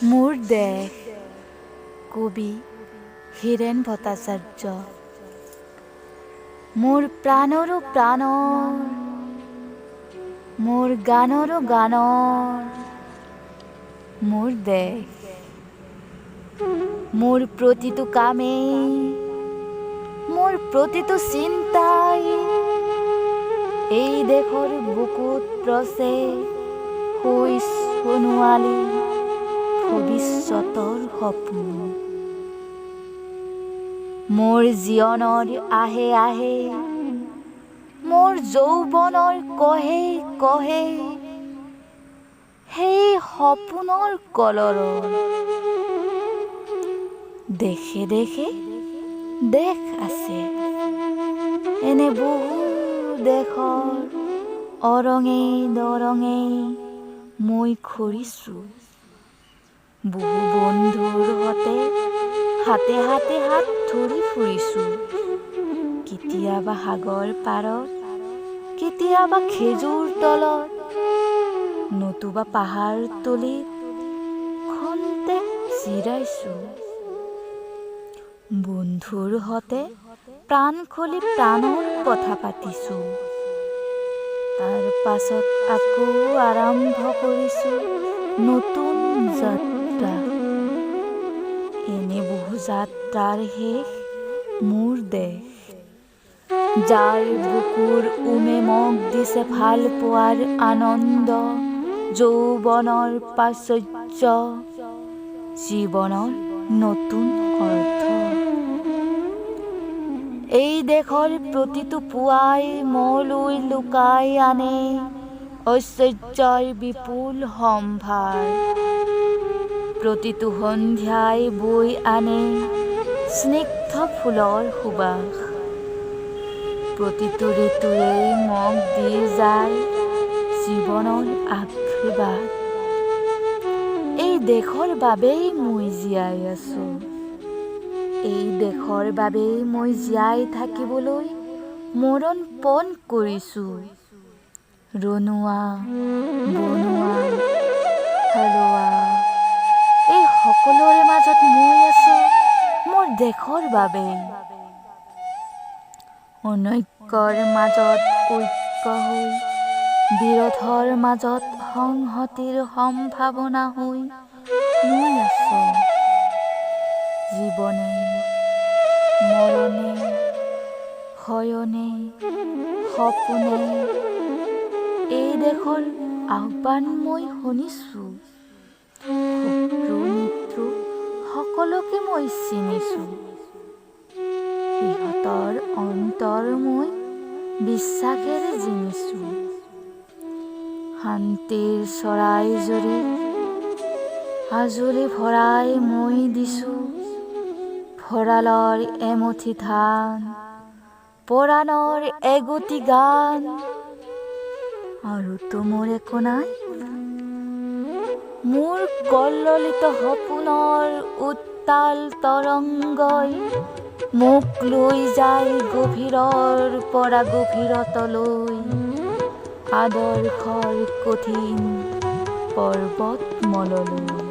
মোৰ দেশ, কবি হীৰেণ ভট্টাচাৰ্য। মোৰ প্ৰাণৰো প্ৰাণৰ, মোৰ গানৰো গানৰ মোৰ দেশ। মোৰ প্ৰতিটো কামেই, মোৰ প্ৰতিটো চিন্তাই এই দেশৰ বুকুত ৰচে সোণোৱালী ভৱিষ্যতৰ সপোন। মোৰ জীৱনৰ আঁহে আঁহে, মোৰ যৌৱনৰ কোষে কোষে সেই সপোনৰ কলৰৱ। দেশে দেশে দেশ আছে, এনে বহু দেশৰ অৰঙে দৰঙে মই ঘূৰিছোঁ। বহু বন্ধুৰ সতে হাতে হাতে হাত ধৰি ফুৰিছোঁ। কেতিয়াবা সাগৰ পাৰত, কেতিয়াবা খেজুৰ তলত, নতুবা পাহাৰ তলিত খন্তেক জিৰাইছোঁ। বন্ধুৰ সতে প্ৰাণ খুলি প্ৰাণৰ কথা পাতিছোঁ। তাৰ পাছত আকৌ আৰম্ভ কৰিছোঁ নতুন যাত্ৰা। এনে বহু যাত্ৰাৰ শেষ মোৰ দেশ, যাৰ বুকুৰ উমে মোক দিছে ভাল পোৱাৰ আনন্দ, যৌৱনৰ প্ৰাচুৰ্য, জীৱনৰ নতুন অৰ্থ। এই দেশৰ প্ৰতিটো পুৱাই মোলৈ লুকাই আনে ঐশ্বৰ্যৰ বিপুল সম্ভাৰ। প্ৰতিটো সন্ধিয়াই বৈ আনে স্নিগ্ধ ফুলৰ সুবাস। প্ৰতিটো ঋতুৱেই মোক দি যায় জীৱনৰ আশীৰ্বাদ। এই দেশৰ বাবেই মই জীয়াই আছো। এই দেশৰ বাবেই মই জীয়াই থাকিবলৈ মৰণ পণ কৰিছো। ৰণুৱা, বনুৱা, হালোৱা, এই সকলোৰে মাজত মই আছো মোৰ দেশৰ বাবেই। অনৈক্যৰ মাজত ঐক্য হৈ, বিৰোধৰ মাজত সংহতিৰ সম্ভাৱনা হৈ মই আছো। জীৱনে মৰণে, শয়নে সপোনে এই দেশৰ আহ্বান মই শুনিছো। শত্ৰু মিত্ৰু সকলোকে মই চিনিছো। সিহঁতৰ অন্তৰ মই বিশ্বাসেৰে জিনিছো। শান্তিৰ চৰাই জুৰি আঁজুলি ভৰাই মই দিছো ভঁৰালৰ এমুঠি ধান, পৰাণৰ এগতি গান। আৰুতো মোৰ একো নাই। মোৰ কল্লোলিত সপোনৰ উত্তাল তৰংগই মোক লৈ যায় গভীৰৰ পৰা গভীৰতলৈ, আদৰ্শৰ কঠিন পৰ্বতমললৈ।